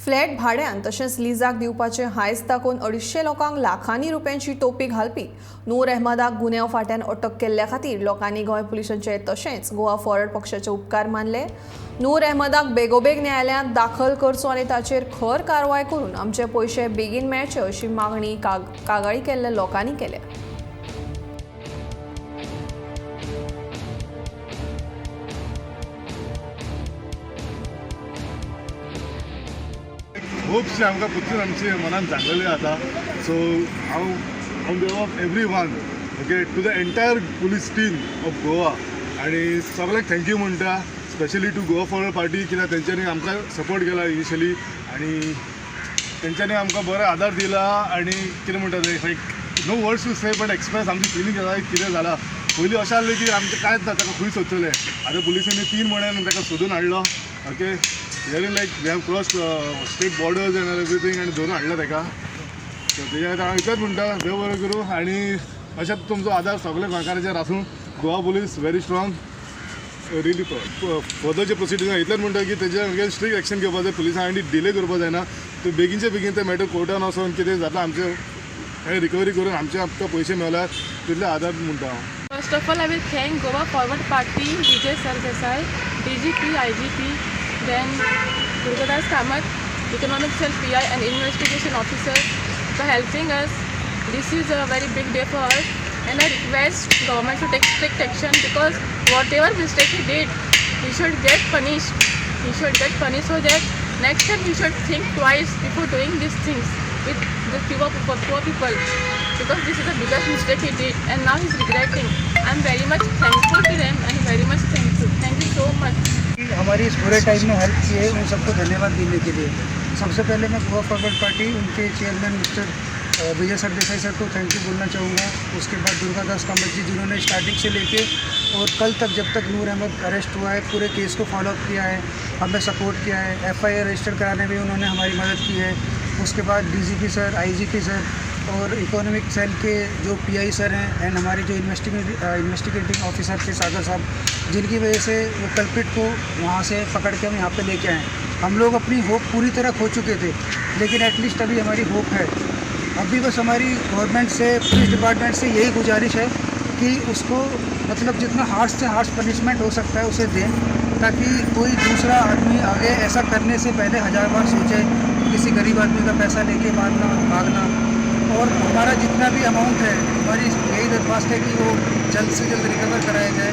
Flat भाड्यान तशेंच लिजाक दिवपाचें हांयस दाखोवन 250 लोकांक लाखांनी रुपयांची टोपी घालपी नूर अहमदाक गुन्यांव फांट्यान अटक केल्ल्या खातीर लोकांनी गोंय पुलिसांचे तशेंच गोवा फॉरवर्ड पक्षाचे उपकार मानले. नूर अहमदाक बेगोबेग न्यायालयांत दाखल करचो आनी ताचेर खर कारवाय करून आमचे पयशे बेगीन मेळचे अशी मागणी कागाळी केल्ल्या लोकांनी केल्या. खुबशे आमकां पुतून आमचे मनान जागलेले आसा. सो हांव on behalf of everyone, okay, to the entire police team of Goa आनी सगळ्यांक thank you म्हणटा, specially to Goa Forward Party, कित्याक तेंच्यांनी आमकां सपोर्ट केला इनिशियली आनी तेंच्यांनी आमकां बरो आदार दिला. आनी कितें म्हणटा तें, like no words to say but express आमची फिलींग जाता कितें जाला. पयलीं अशें आहलें की आमचें कांयच ना, ताका खंय सोदतले. आतां पुलिसांनी 3 म्हयन्यान ताका सोदून हाडलो. Okay, really like we have crossed state borders and everything आनी धरून हाडलो ताका. सो तेज्या खातीर हांव इतलेंच म्हणटा, देव बरें करूं आनी अशेंच तुमचो आदार सगल्या गोंयकारांचेर आसूं. Goa police very strong, really proud. Further जे प्रोसिडींग आहा इतलेंच म्हणटा की तेजे अगेन्स्ट स्ट्रिक्ट एक्शन घेवपाक जाय पुलिसांनी आनी डिले करपाक जायना. ते बेगीनचे बेगीन ते मॅटर कोर्टान वचोन कितें जाता आमचें रिकवरी करून आमचे आमकां पयशे मेळ्ळ्यार तितले आदार म्हणटा हांव. First of all, I will thank Goa Forward Party, Vijay Sardesai, DGP, IGP, then Durgadas Kamath, Economic Cell PI and Investigation Officer for helping us. This is a very big day for us and I request government to take strict action because whatever mistake he did, he should get punished. He should get punished so that next time he should think twice before doing these things with the poor people, because this is the biggest mistake he did and now he's regretting. I'm very much thankful to them and very much thankful. Thank you so much. हमारी इस बुरे time में help की है, उन सबको धन्यवाद देने K लिए सबसे पहले मैं गोवा फॉरवर्ड पार्टी, उनके chairman mister Vijay Sardesai sir को thank you बोलना चाहूँगा. उसके बाद दुर्गादास कामत जी, जिन्होंने स्टार्टिंग से लेके और कल तक, जब तक नूर अहमद अरेस्ट हुआ है, पूरे केस को फॉलोअप किया है, हमें सपोर्ट किया है. एफआईआर रजिस्टर कराने में उन्होंने हमारी मदद की है. उसके बाद डीजीपी सर, आईजीपी सर और इकोनॉमिक सेल के जो पीआई सर हैं एंड हमारे जो इन्वेस्टिगेटिंग ऑफिसर थे सागर साहब, जिनकी वजह से वो कल्प्रिट को वहाँ से पकड़ के हम यहाँ पे लेके आए. हम लोग अपनी होप पूरी तरह खो चुके थे, लेकिन एटलीस्ट अभी हमारी होप है. अभी बस हमारी गवर्नमेंट से, पुलिस डिपार्टमेंट से यही गुजारिश है कि उसको मतलब जितना हार्श से हार्श पनिशमेंट हो सकता है उसे दें, ताकि कोई दूसरा आदमी आगे ऐसा करने से पहले 1000 बार सोचे, किसी गरीब आदमी का पैसा लेके भागना भागना. और हमारा जितना भी अमाउंट है, हमारी यही दरख्वास्त है कि वो जल्द से जल्द रिकवर कराया जाए.